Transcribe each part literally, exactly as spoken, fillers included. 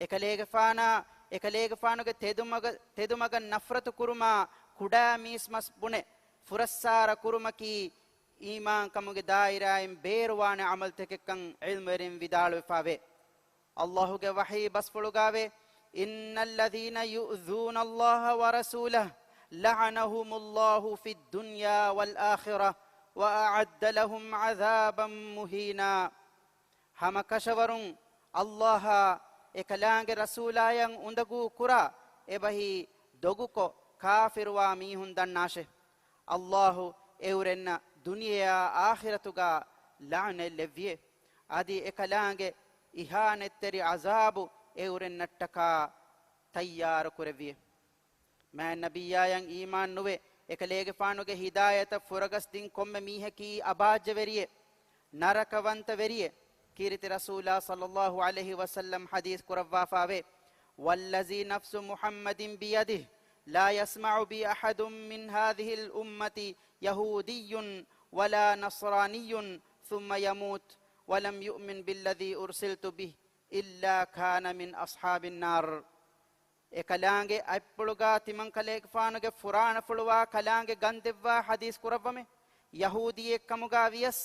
އެކަލޭގެފާނާ، އެކަލޭގެފާނުގެ ތެދުމަގަ-، ތެދުމަގަށް ނަފްރަތު ކުރުމާ، ކުޑަ މީސްމަސް ބުނެ ފުރައްސާރަ ކުރުމަކީ، އީމާންކަމުގެ ދާއިރާއިން ބޭރުވާނެ ޢަމަލުތަކެއްކަން ޢިލްމުވެރިން ވިދާޅުވެފާވޭ. ﷲ ގެ ވަޙީ ބަސްފުޅުގާވޭ، إن الذين يؤذون الله ورسوله لعنهم الله في الدنيا والآخرة وأعد لهم عذابا مهينا. ހަމަ ކަށަވަރުން ﷲ އާ އެކަލާނގެ ރަސޫލާޔަށް އުނދަގޫ ކުރާ އެބަހީ ދޮގުކޮށް ކާފިރުވާ މީހުން ދަންނާށޭ. ﷲ އެއުރެންނަށް ދުނިޔެއާ އާޚިރަތުގަ ލަޢުނަތް ލެއްވިއޭ. އަދި އެކަލާނގެ އިހާނެތްތެރި ޢަޒާބު އެއުރެންނަށްޓަކާ ތައްޔާރު ކުރެއްވިއޭ. މާތް ނަބިއްޔާޔަށް އީމާން ނުވެ، އެކަލޭގެފާނުގެ ހިދާޔަތަށް ފުރަގަސްދިން ކޮންމެ މީހަކީ އަބާއްޖަވެރިއެއް، ނަރަކަވަންތަވެރިއެއް. ކީރިތި ރަސޫލާ ޞައްލައްލާހު ޢަލައިހި ވަސައްލަމް ޙަދީޘް ކުރައްވާފާވޭ، والذي نفس محمد بيده لا يسمع بي أحد من هذه الأمة يهودي ولا نصراني ثم يموت ولم يؤمن بالذي أرسلت به إلا كان من أصحاب النار. އެކަލާނގެ އަތްޕުޅުގާ ތިމަންކަލޭގެފާނުގެ ފުރާނަފުޅުވާ ކަލާނގެ ގަންދެއްވާ ޙަދީޘް ކުރައްވަމޭ، ޔަހޫދީއެއްކަމުގާ ވިޔަސް،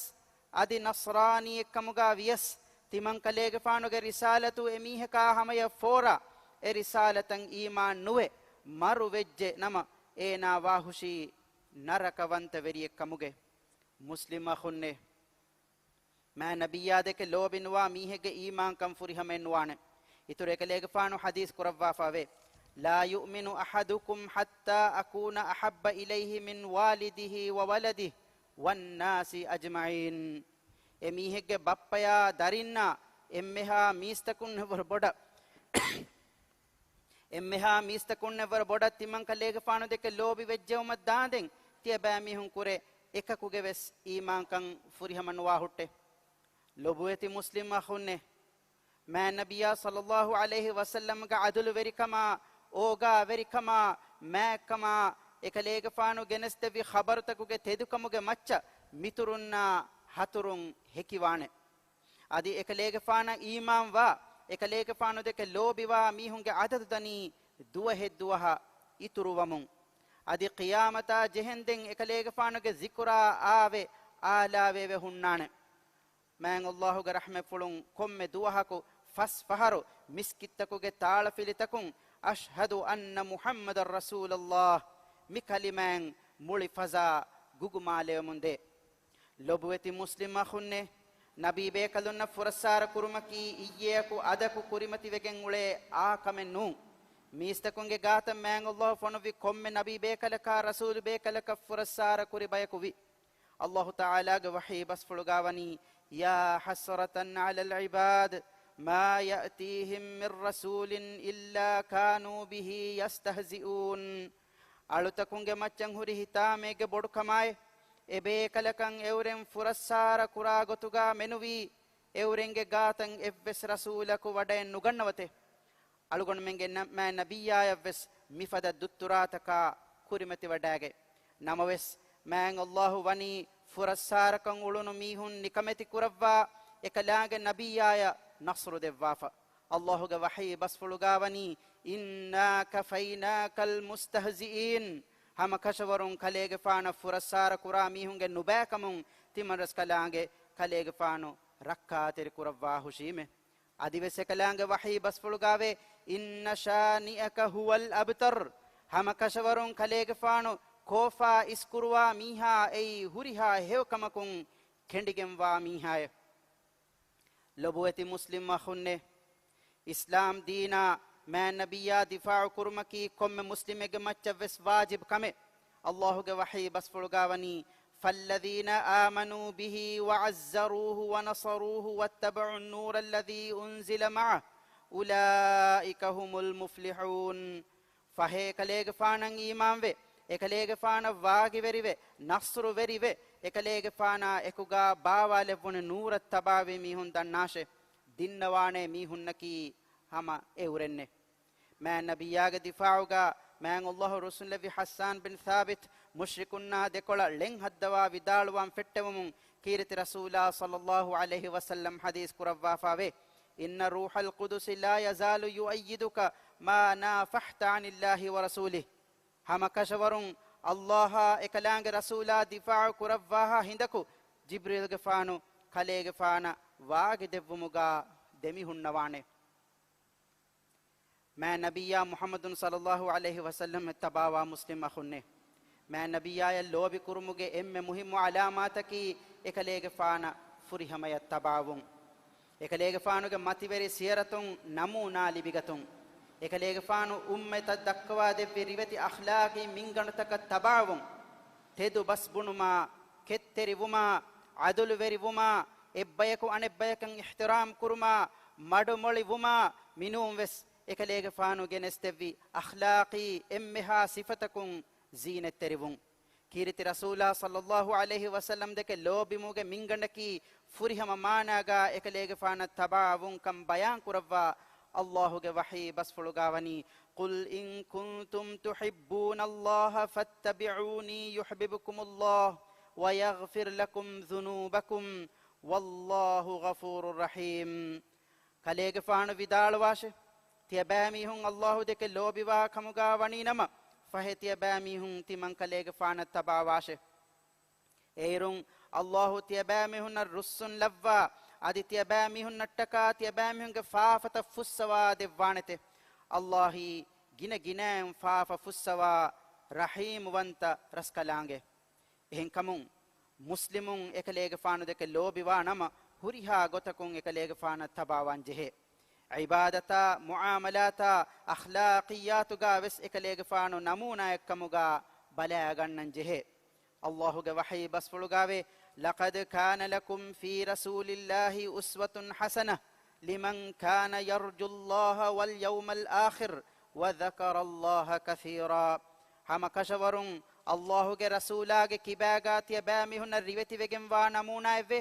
އަދި ނަޞްރާނީއެއްކަމުގާ ވިޔަސް، ތިމަންކަލޭގެފާނުގެ ރިސާލަތު އެމީހަކާ ހަމަޔަށް ފޯރާ، އެ ރިސާލަތަށް އީމާން ނުވެ، މަރު ވެއްޖެ ނަމަ، އޭނާ ވާހުށީ ނަރަކަވަންތަވެރިއެއްކަމުގެ. މުސްލިމް އަޚުންނޭ! މާތް ނަބިއްޔާދެކެ ލޯބިނުވާ މީހެއްގެ އީމާންކަން ފުރިހަމައެއް ނުވާނެ. އިތުރު އެކަލޭގެފާނު ޙަދީޘް ކުރައްވާފާވޭ، لا يؤمن أحدكم حتى أكون أحب إليه من والده وولده والناس أجمعين. އެމީހެއްގެ ބައްޕަޔާ ދަރިންނާ އެންމެހާ މީސްތަކުންނެއްވަރު ބޮޑަށް، އެންމެހާ މީސްތަކުންނެއްވަރު ބޮޑަށް ތިމަންކަލޭގެފާނުދެކެ ލޯބި ވެއްޖެއުމަށް ދާނދެން، ތިޔަބައިމީހުން ކުރެ އެކަކުގެ ވެސް އީމާންކަން ފުރިހަމަ ނުވާ ހުއްޓޭ. ލޮބުވެތި މުސްލިމް އަޚުންނޭ! މާތް ނަބިއްޔާ ޞައްލައްލާހު ޢަލައިހި ވަސައްލަމްގެ ޢަދުލުވެރިކަމާ، އޯގާވެރިކަމާ، މާތްކަމާ، އެކަލޭގެފާނު ގެނެސްދެއްވި ޚަބަރުތަކުގެ ތެދުކަމުގެ މައްޗަށް މިތުރުންނާ ހަތުރުން ހެކިވާނެ. އަދި އެކަލޭގެފާނަށް އީމާންވާ، އެކަލޭގެފާނުދެކެ ލޯބިވާ މީހުންގެ ޢަދަދު ދަނީ ދުވަހެއްދުވަހަށް އިތުރުވަމުން. އަދި ޤިޔާމަތާ ޖެހެންދެން އެކަލޭގެފާނުގެ ޒިކުރާ އާވެ އާލާވެވެ ހުންނާނެ. މާތް ﷲ ގެ ރަޙްމަތްފުޅުން ކޮންމެ ދުވަހަކު ފަސް ފަހަރު މިސްކިތްތަކުގެ ތާޅަފިލިތަކުން، أشهد أن محمدا رسول الله، މި ކަލިމައިން މުޅި ފަޒާ ގުގުމާލެވެމުންދޭ. ލޮބުވެތި މުސްލިމް އަޚުންނޭ! ނަބީބޭކަލުންނަށް ފުރައްސާރަ ކުރުމަކީ އިއްޔެއަކު އަދަކު ކުރިމަތިވެގެން އުޅޭ އާ ކަމެއް ނޫން. މީސްތަކުންގެ ގާތަށް މާތް ﷲ ފޮނުއްވި ކޮންމެ ނަބީބޭކަލަކާ ރަސޫލުބޭކަލަކަށް ފުރައްސާރަ ކުރި ބަޔަކު ވި. ﷲ ތަޢާލާގެ ވަޙީ ބަސްފުޅުގާ ވަނީ، يا حسرة على العباد ما يأتيهم من رسول إلا كانوا به يستهزئون. އަޅުތަކުންގެ މައްޗަށް ހުރި ހިތާމައެއްގެ ބޮޑުކަމާއި، އެބޭކަލަކަށް އެއުރެން ފުރައްސާރަ ކުރާ ގޮތުގާ މެނުވީ، އެއުރެންގެ ގާތަށް އެއްވެސް ރަސޫލަކު ވަޑައެއް ނުގަންނަވަތޭ. އަޅުގަނޑުމެންގެ ނަ-، މާތް ނަބިއްޔާޔަށްވެސް މިފަދަ ދުއްތުރާތަކާ ކުރިމަތިވަޑައިގަތް. ނަމަވެސް، މާތް ﷲ ވަނީ ފުރައްސާރަކަން އުޅުނު މީހުން ނިކަމެތި ކުރައްވާ، އެކަލާނގެ ނަބިއްޔާޔަށް ނަޞްރު ދެއްވާފަ. ﷲ ގެ ވަޙީ ބަސްފުޅުގާ ވަނީ، إنا كفيناك المستهزئين. ހަމަ ކަށަވަރުން ކަލޭގެފާނަށް ފުރައްސާރަ ކުރާ މީހުންގެ ނުބައިކަމުން ތިމަންރަސްކަލާނގެ ކަލޭގެފާނު ރައްކާތެރި ކުރައްވާ ހުށީމޭ. އަދިވެސް އެކަލާނގެ ވަޙީ ބަސްފުޅުގާވޭ، إن شانئك هو الأبتر. ހަމަ ކަށަވަރުން ކަލޭގެފާނު ކޯފާ އިސްކުރުވާ މީހާ އެއީ ހުރިހާ ހެޔޮކަމަކުން ކެނޑިގެންވާ މީހާއެއް. ލޮބުވެތި މުސްލިމް އަޚުންނޭ! އިސްލާމް ދީނާ މާތް ނަބިއްޔާ ދިފާޢު ކުރުމަކީ ކޮންމެ މުސްލިމެއްގެ މައްޗަށްވެސް ވާޖިބު ކަމެއް. ﷲ ގެ ވަޙީ ބަސްފުޅުގާ ވަނީ، فالذين آمنوا به وعزروه ونصروه واتبعوا النور الذي أنزل معه أولئك هم المفلحون. ފަހެ އެކަލޭގެފާނަށް އީމާންވެ، އެކަލޭގެފާނަށް ވާގިވެރިވެ، ނަޞްރުވެރިވެ، އެކަލޭގެފާނާ އެކުގާ ބާވާލެއްވުނު ނޫރަށް ތަބާވި މީހުން ދަންނާށޭ، ދިންނަވާނޭ މީހުންނަކީ ހަމަ އެއުރެންނޭ. މާތް ނަބިއްޔާގެ ދިފާޢުގާ މާތް ﷲ ރުއްސުންލެއްވި ޙައްސާން ބިން ޘާބިތް މުޝްރިކުންނާ ދެކޮޅަށް ޅެން ހައްދަވާ ވިދާޅުވާން ފެއްޓެވުމުން ކީރިތި ރަސޫލާ ޞައްލައްލާހު ޢަލައިހި ވަސައްލަމް ޙަދީޘް ކުރައްވާފާވޭ، إن روح القدس لا يزال يؤيدك ما نافحت عن الله ورسوله. ހަމަ ކަށަވަރުން ﷲ އާ އެކަލާނގެ ރަސޫލާ ދިފާޢު ކުރައްވާހާ ހިނދަކު ޖިބްރީލްގެފާނު ކަލޭގެފާނަށް ވާގި ދެއްވުމުގާ ދެމިހުންނަވާނެ. މާތް ނަބިއްޔާ މުޙައްމަދު ޞައްލައްލާހު ޢަލައިހި ވަސައްލަމަށް ތަބާވާ މުސްލިމް އަޚުންނޭ! މާތް ނަބިއްޔާޔަށް ލޯބި ކުރުމުގެ އެންމެ މުހިއްމު ޢަލާމާތަކީ އެކަލޭގެފާނަށް ފުރިހަމަޔަށް ތަބާވުން. އެކަލޭގެފާނުގެ މަތިވެރި ސިޔަރަތުން ނަމޫނާ ލިބިގަތުން. އެކަލޭގެފާނު އުއްމަތަށް ދައްކަވާ ދެއްވި ރިވެތި އަޚްލާޤީ މިންގަނޑުތަކަށް ތަބާވުން. ތެދު ބަސް ބުނުމާ، ކެތްތެރިވުމާ، ޢަދުލުވެރިވުމާ، އެއްބަޔަކު އަނެއްބަޔަކަށް އިޙްތިރާމް ކުރުމާ، މަޑުމޮޅިވުމާ، މިނޫންވެސް އެކަލޭގެފާނު ގެނެސްދެއްވި އަޚްލާޤީ އެންމެހާ ސިފަތަކުން ޒީނަތްތެރިވުން. ކީރިތި ރަސޫލާ ޞައްލައްލާހު ޢަލައިހި ވަސައްލަމް ދެކެ ލޯބިވުމުގެ މިންގަނޑަކީ ފުރިހަމަ މާނާގާ އެކަލޭގެފާނަށް ތަބާވުންކަން ބަޔާން ކުރައްވާ ﷲ ގެ ވަޙީ ބަސްފުޅުގާ ވަނީ، قل إن كنتم تحبون الله فاتبعوني يحببكم الله ويغفر لكم ذنوبكم والله غفور رحيم. ކަލޭގެފާނު ވިދާޅުވާށެ، ތިޔަބައިމީހުން ﷲ ދެކެ ލޯބިވާ ކަމުގާ ވަނީ ނަމަ، ފަހެ ތިޔަބައިމީހުން ތިމަން ކަލޭގެފާނަށް ތަބާވާށެ. އޭރުން ﷲ ތިޔަބައިމީހުންނަށް ރުއްސުން ލައްވާ، އަދި ތިޔަބައިމީހުންނަށްޓަކާ ތިޔަބައިމީހުންގެ ފާފަތައް ފުއްސަވާ ދެއްވާނެތެ. ﷲ އީ ގިނަ ގިނައިން ފާފަ ފުއްސަވާ ރަޙީމްވަންތަ ރަސްކަލާނގެ. އެހެންކަމުން، މުސްލިމުން އެކަލޭގެފާނު ދެކެ ލޯބިވާ ނަމަ، ހުރިހާ ގޮތަކުން އެކަލޭގެފާނަށް ތަބާވާން ޖެހޭ. ޢިބާދަތާ، މުޢާމަލާތާ، އަޚްލާޤިއްޔާތުގާ ވެސް އެކަލޭގެފާނު ނަމޫނާއެއްކަމުގާ ބަލާގަންނަން ޖެހޭ. ﷲ ގެ ވަޙީ ބަސްފުޅުގާވޭ، لقد كان لكم في رسول الله أسوة حسنة لمن كان يرجو الله واليوم الآخر وذكر الله كثيرا. ހަމަ ކަށަވަރުން ﷲ ގެ ރަސޫލާގެ ކިބާގާ ތިޔަބައިމީހުންނަށް ރިވެތިވެގެންވާ ނަމޫނާއެއްވޭ.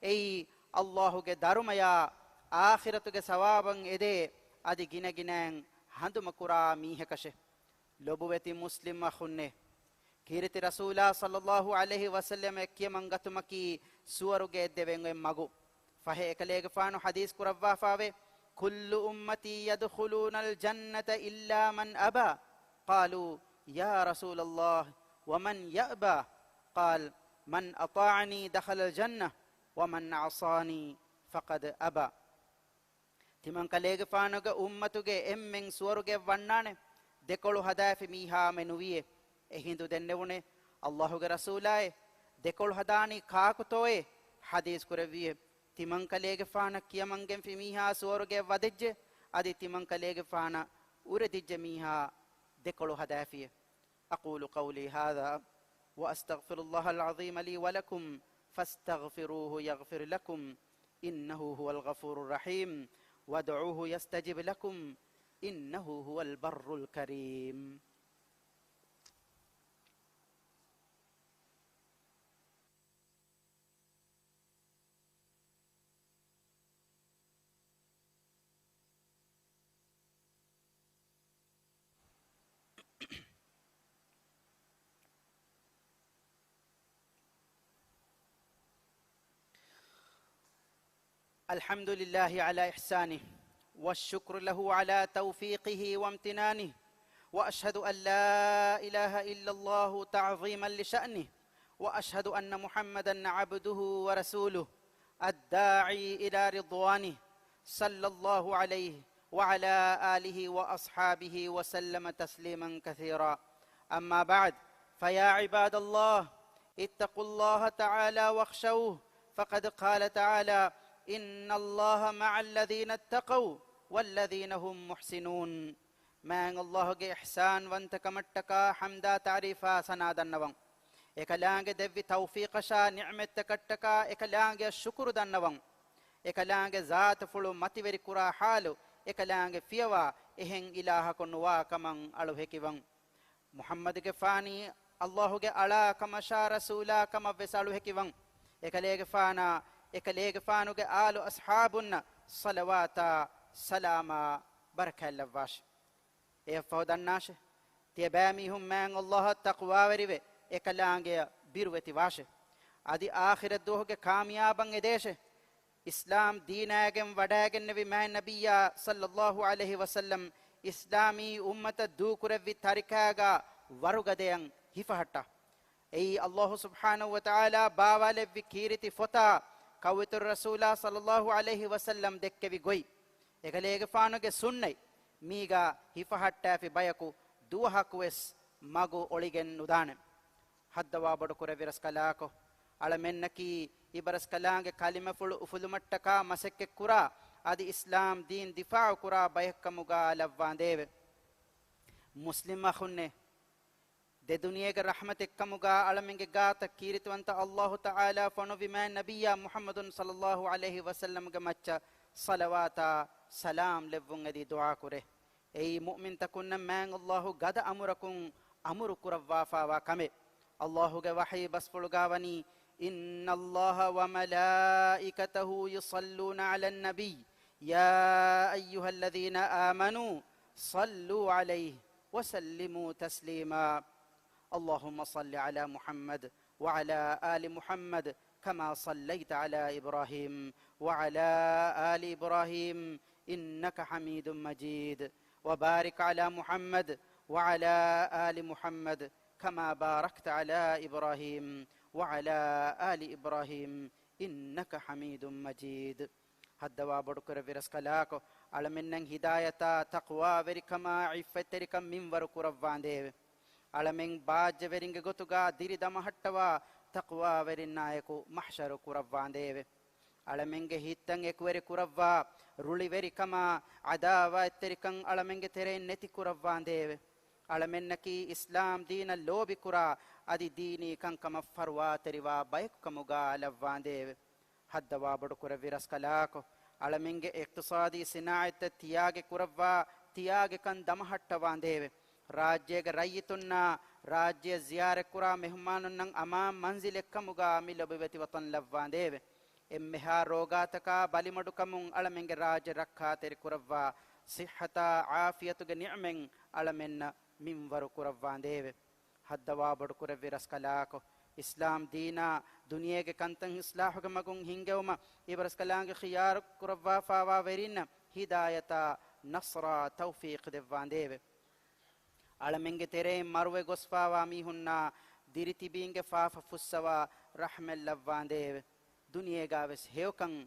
އެއީ، ﷲ ގެ ދަރުމަޔާ، އާޚިރަތުގެ ސަވާބަށް އެދޭ، އަދި ގިނަގިނައިން ހަނދުމަކުރާ މީހަކަށެ. ލޮބުވެތި މުސްލިމް އަޚުންނޭ! ކީރިތި ރަސޫލާ ޞައްލައްލާހު ޢަލައިހި ވަސައްލަމަށް ކިޔަމަން ގަތުމަކީ ސުވަރުގެ ދެވެން އޮތް މަގު. ފަހެ އެކަލޭގެފާނު ޙަދީޘް ކުރައްވާފާވޭ، كل أمتي يدخلون الجنة إلا من أبى. قالوا يا رسول الله ومن يأبى؟ قال من أطاعني دخل الجنة ومن عصاني فقد أبى. ތިމަން ކަލޭގެފާނުގެ އުއްމަތުގެ އެންމެން ސުވަރުގެ ވަންނާނެ، ދެކޮޅު ހަދާފި މީހާމެ ނުވިއޭ. އެހިނދު ދެންނެވުނޭ، ﷲ ގެ ރަސޫލާއޭ، ދެކޮޅު ހަދާނީ ކާކުތޯއޭ؟ ޙަދީޘް ކުރެއްވިއޭ، ތިމަން ކަލޭގެފާނަށް ކިޔަމަންގެންފި މީހާ ސުވަރުގެ ވަދެއްޖެ، އަދި ތިމަން ކަލޭގެފާނަށް އުރެދިއްޖެ މީހާ ދެކޮޅު ހަދާފިއޭ. أقول قولي هذا وأستغفر الله العظيم لي ولكم فاستغفروه يغفر لكم إنه هو الغفور الرحيم وادعوه يستجب لكم إنه هو البر الكريم. الحمد لله على إحسانه، والشكر له على توفيقه وامتنانه، وأشهد أن لا إله إلا الله تعظيما لشأنه، وأشهد أن محمدا عبده ورسوله الداعي إلى رضوانه، صلى الله عليه وعلى آله وأصحابه وسلم تسليما كثيرا. أما بعد، فيا عباد الله، اتقوا الله تعالى واخشوه، فقد قال تعالى: إن الله مع الذين اتقوا والذين هم محسنون. މާތް ﷲ ގެ އިޙްސާންވަންތަކަމަށްޓަކާ ޙަމްދާ ތަޢުރީފާ ސަނާ ދަންނަވަން. އެކަލާނގެ ދެއްވި ތައުފީޤަށާ ނިޢުމަތްތަކަށްޓަކާ އެކަލާނގެއަށް ޝުކުރު ދަންނަވަން. އެކަލާނގެ ޒާތުފުޅު މަތިވެރިކުރާ ޙާލު، އެކަލާނގެ ފިޔަވާ އެހެން އިލާހަކު ނުވާ ކަމަށް އަޅުހެކިވަން. މުޙައްމަދުގެފާނީ ﷲ ގެ އަޅާ ކަމަށާ ރަސޫލާ ކަމަށްވެސް އަޅުހެކިވަން. އެކަލޭގެފާނާ، އެކަލޭގެފާނުގެ އާލު އަޞްޙާބުންނަށް ޞަލަވާތާ ސަލާމާ ބަރަކާތްލައްވާށި. އެއަށްފަހު ދަންނާށެ، ތިޔަބައިމީހުން މާތް ﷲ އަށް ތަޤްވާވެރިވެ، އެކަލާނގެއަށް ބިރުވެތިވާށެ. އަދި އާޚިރަތްދުވަހުގެ ކާމިޔާބަށް އެދޭށެ. އިސްލާމް ދީނާގެން ވަޑައިގެންނެވި މާތް ނަބިއްޔާ ޞައްލައްލާހު ޢަލައިހި ވަސައްލަމް އިސްލާމީ އުއްމަތަށް ދޫކުރެއްވި ތަރިކާގަ ވަރުގަދަޔަށް ހިފަހައްޓާ. އެއީ އައްލާހު ސުބްޙާނަހު ވަތަޢާލާ ބާވާލެއްވި ކީރިތި ފޮތާ، ކައުއިތުރު ރަސޫލާ ޞައްލައްލާހު ޢަލައިހި ވަސައްލަމް ދެއްކެވި ގޮތް، އެކަލޭގެފާނުގެ ސުންނަތް، މީގަ ހިފަހައްޓާފި ބަޔަކު ދުވަހަކުވެސް މަގު އޮޅިގެން ނުދާނެ. ހައްދަވާ ބޮޑުކުރެއްވި ރަސްކަލާކޮ، އަޅަމެންނަކީ އިބަރަސްކަލާނގެ ކަލިމަފުޅު އުފުލުމަށްޓަކާ މަސައްކަތްކުރާ، އަދި އިސްލާމް ދީން ދިފާޢުކުރާ ބައެއްކަމުގަ ލައްވާނދޭވެ. މުސްލިމް އަޚުންނޭ! ދެ ދުނިޔޭގެ ރަޙްމަތެއްކަމުގަ އަޅަމެންގެ ގާތަށް ކީރިތިވަންތަ އައްލާހު ތަޢާލާ ފޮނުއްވި މާތް ނަބިއްޔާ މުޙައްމަދު ޞައްލައްލާހު ޢަލައިހި ވަސައްލަމްގެ މައްޗަށް ޞަލަވާތާ ސަލާމް ލެއްވުން އެދި ދުޢާކުރޭ. އެއީ މުއުމިންތަކުންނަށް މާތް އައްލާހު ގަދަ އަމުރަކުން އަމުރު ކުރައްވާފާވާ ކަމެއް. އައްލާހުގެ ވަޙީ ބަސްފުޅުގަ ވަނީ، إن الله وملائكته يصلون على النبي يا أيها الذين آمنوا صلوا عليه وسلموا تسليما. اللهم صل على محمد وعلى آل محمد كما صليت على إبراهيم وعلى آل إبراهيم إنك حميد مجيد. وبارك على محمد وعلى آل محمد كما باركت على إبراهيم وعلى آل إبراهيم إنك حميد مجيد. ހައްދަވާ ބޮޑުކުރެއްވި ރަސްކަލާކޮ، އަޅަމެންނަށް ހިދާޔަތާ، ތަޤްވާވެރިކަމާ، ޢިއްފަތްތެރިކަން މިންވަރު ކުރައްވާނދޭވެ. އަޅަމެން ބާއްޖަވެރިންގެ ގޮތުގަ ދިރި ދަމަހައްޓަވާ، ތަޤްވާވެރިންނާއެކު މަޙްޝަރު ކުރައްވާނދޭވެ. އަޅަމެންގެ ހިތްތައް އެކުވެރި ކުރައްވާ، ރުޅިވެރިކަމާ، ޢަދާވާތްތެރިކަން އަޅަމެންގެ ތެރެއިން ނެތި ކުރައްވާނދޭވެ. އަޅަމެންނަކީ އިސްލާމް ދީނަށް ލޯބިކުރާ، އަދި ދީނީ ކަންކަމަށް ފަރުވާތެރިވާ ބަޔަކުކަމުގަ ލައްވާނދޭވެ. ހައްދަވާ ބޮޑުކުރެއްވި ރަސްކަލާކޮ، އަޅަމެންގެ އިޤްތިޞާދީ ސިނާޢަތްތައް ތިޔާގެ ކުރައްވާ، ތިޔާގެކަން ދަމަހައްޓަވާނދޭވެ. ރާއްޖޭގެ ރައްޔިތުންނާ، ރާއްޖެއަށް ޒިޔާރަތްކުރާ މެހުމާނުންނަށް އަމާން މަންޒިލެއްކަމުގަ މި ލޮބުވެތި ވަޠަން ލައްވާނދޭވެ. އެންމެހާ ރޯގާތަކާ ބަލިމަޑުކަމުން އަޅަމެންގެ ރާއްޖެ ރައްކާތެރި ކުރައްވާ، ޞިއްޙަތާ، ޢާފިޔަތުގެ ނިޢުމަތް އަޅަމެންނަށް މިންވަރު ކުރައްވާނދޭވެ. ހައްދަވާ ބޮޑުކުރެއްވި ރަސްކަލާކޮ، އިސްލާމް ދީނާ ދުނިޔޭގެ ކަންތައް އިޞްލާޙުގެ މަގުން ހިންގެވުމަށް އިބަރަސްކަލާނގެ ޚިޔާރު ކުރައްވާފާވާ ވެރިންނަށް ހިދާޔަތާ، ނަޞްރާ، ތައުފީޤް ދެއްވާނދޭވެ. އަޅަމެންގެ ތެރެއިން މަރުވެ ގޮސްފާވާ މީހުންނާ ދިރިތިބީންގެ ފާފަ ފުއްސަވާ ރަޙްމަތް ލައްވާނދޭވެ. ދުނިޔޭގާވެސް ހެޔޮކަން،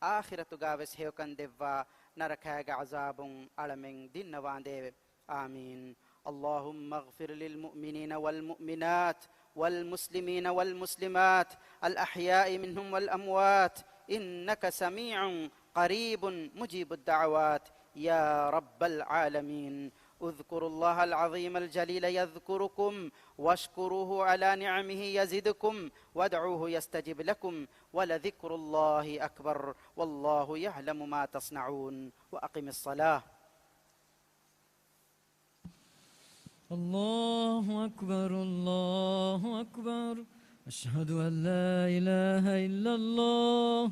އާޚިރަތުގާވެސް ހެޔޮކަން ދެއްވާ، ނަރަކާގެ ޢަޒާބުން އަޅަމެން ދިންނަވާނދޭވެ. آمين. اللهم اغفر للمؤمنين والمؤمنات والمسلمين والمسلمات الأحياء منهم والأموات إنك سميع قريب مجيب الدعوات يا رب العالمين. اذكروا الله العظيم الجليل يذكركم واشكروه على نعمه يزدكم وادعوه يستجب لكم ولذكر الله أكبر والله يعلم ما تصنعون. وأقم الصلاة. الله أكبر، الله أكبر. أشهد أن لا إله إلا الله.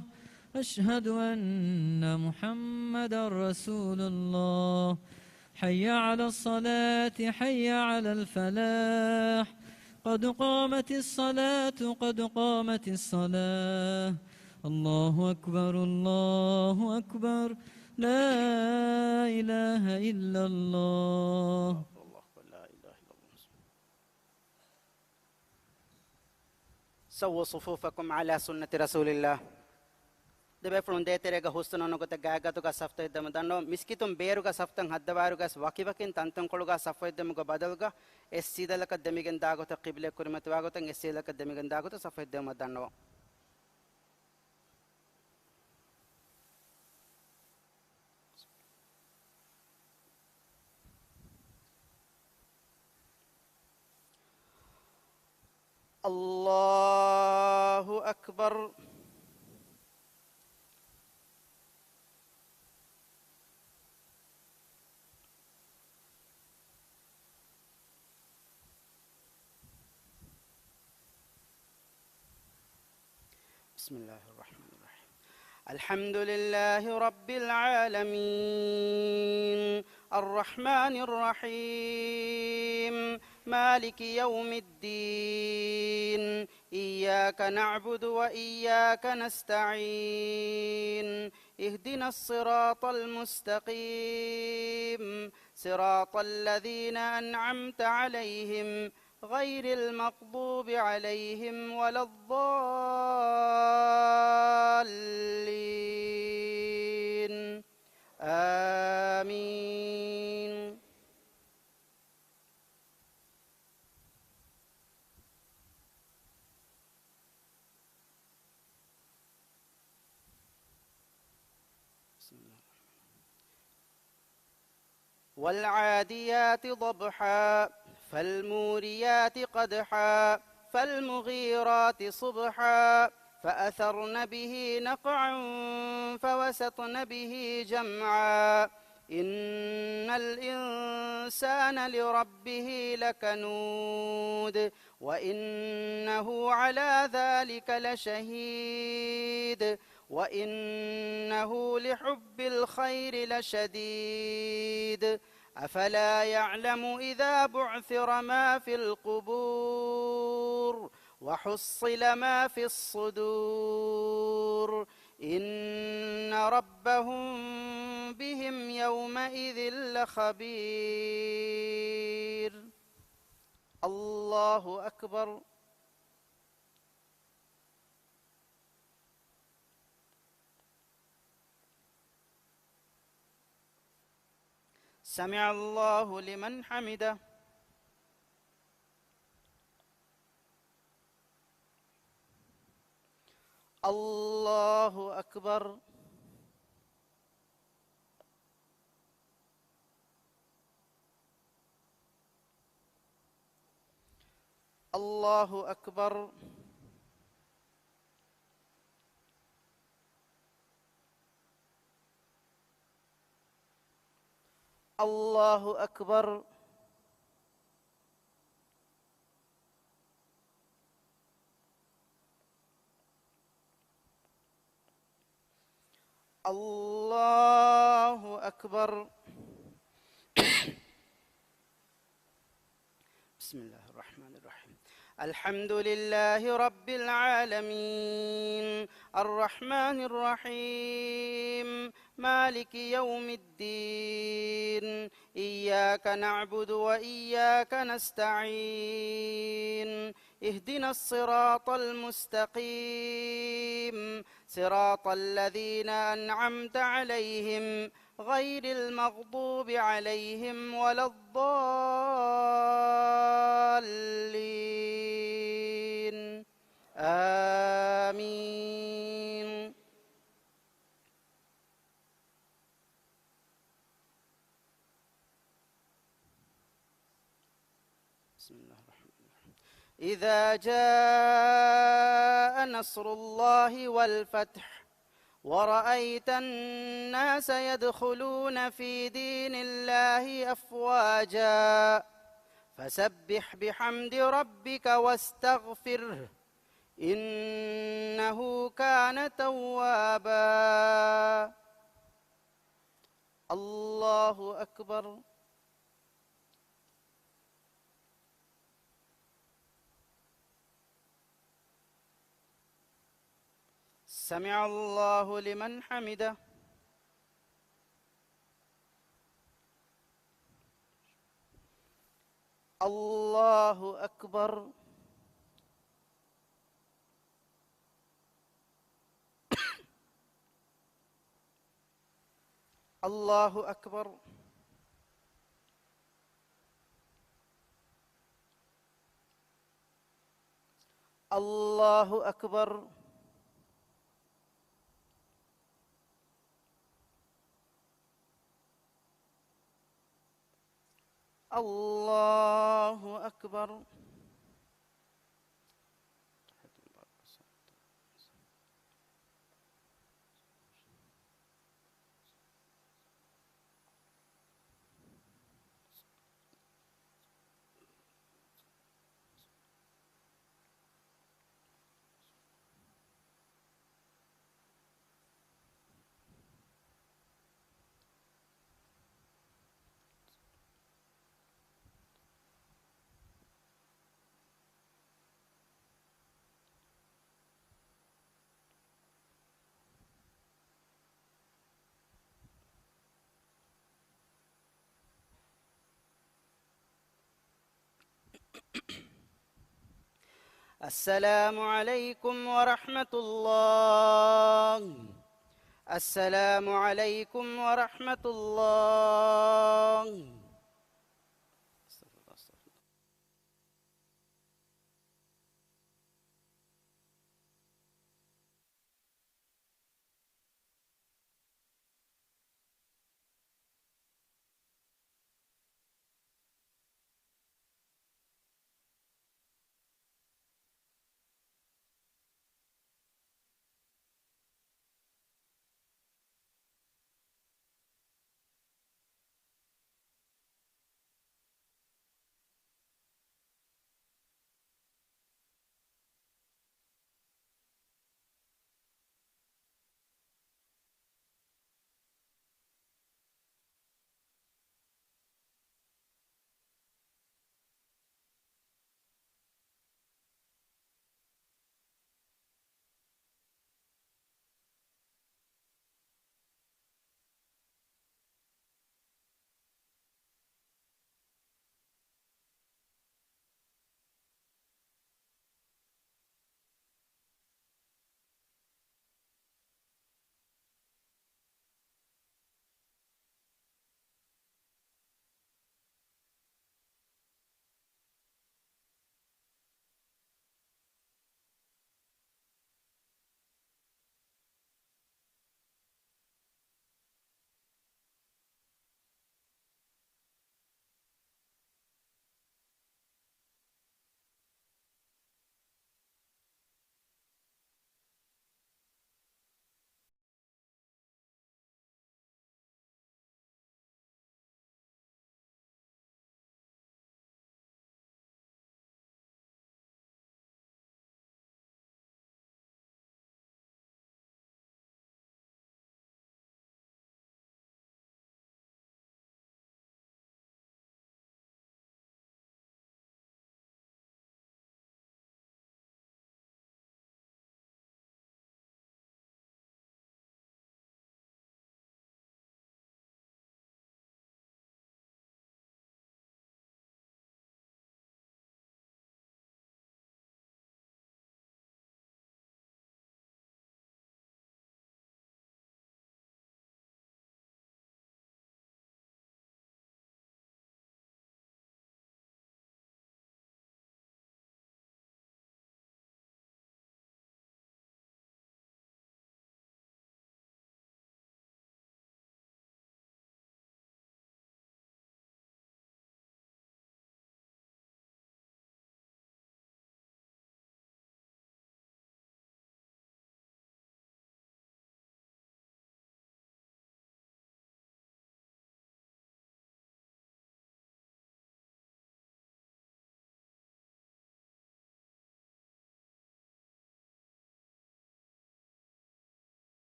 أشهد أن محمدا رسول الله. حي على الصلاة، حي على الفلاح. قد قامت الصلاة، قد قامت الصلاة. الله أكبر، الله أكبر. لا إله إلا الله. الله أكبر، لا إله إلا الله. سووا صفوفكم على سنة رسول الله. ދެބޭފުޅުން ދޭތެރޭގަ ހުސްނުނުގޮތަށް ގާތްގަދަގަ ސަފްތައް ހެއްދެވުމަށް ދަންނަވަން. މިސްކިތުން ބޭރުގަ ސަފްތައް ހައްދަވާއިރުގަސް ވަކިވަކިން ތަންތަންކޮޅުގަ ސަފް ހެއްދެވުމުގެ ބަދަލުގަ އެއް ސީދަލަކަށް ދެމިގެން ދާގޮތަށް، ޤިބްލަ ކުރިމަތިވާގޮތަށް އެއް ސީދަލަކަށް ދެމިގެން ދާގޮތަށް ސަފް ހެއްދެވުމަށް ދަންނަވަން. الله أكبر. بسم الله الرحمن الرحيم. الحمد لله رب العالمين. الرحمن الرحيم. مالك يوم الدين. إياك نعبد وإياك نستعين. اهدنا الصراط المستقيم. صراط الذين أنعمت عليهم غير المغضوب عليهم ولا الضالين. آمين. بسم الله الرحمن الرحيم. والعاديات ضبحا، فالموريات قدحا، فالمغيرات صبحا، فأثرن به نقعا، فوسطن به جمعا. إن الإنسان لربه لكنود، وإنه على ذلك لشهيد، وإنه لحب الخير لشديد. أفلا يعلم إذا بعثر ما في القبور وحصل ما في الصدور إن ربهم بهم يومئذ لخبير. الله أكبر. سمع الله لمن حمده. الله أكبر. الله أكبر. الله أكبر. الله أكبر. بسم الله الرحمن الرحيم. الحمد لله رب العالمين. الرحمن الرحيم. مالك يوم الدين. إياك نعبد وإياك نستعين. اهدنا الصراط المستقيم. صراط الذين أنعمت عليهم غير المغضوب عليهم ولا الضالين. آمين. بسم الله الرحمن الرحيم. إذا جاء نصر الله والفتح ورأيت الناس يدخلون في دين الله أفواجا فسبح بحمد ربك واستغفره إنه كان توابا. الله أكبر. سمع الله لمن حمده. الله أكبر. الله أكبر. الله أكبر. الله أكبر. السلام عليكم ورحمة الله. السلام عليكم ورحمة الله.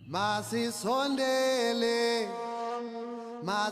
Masi sondele, mas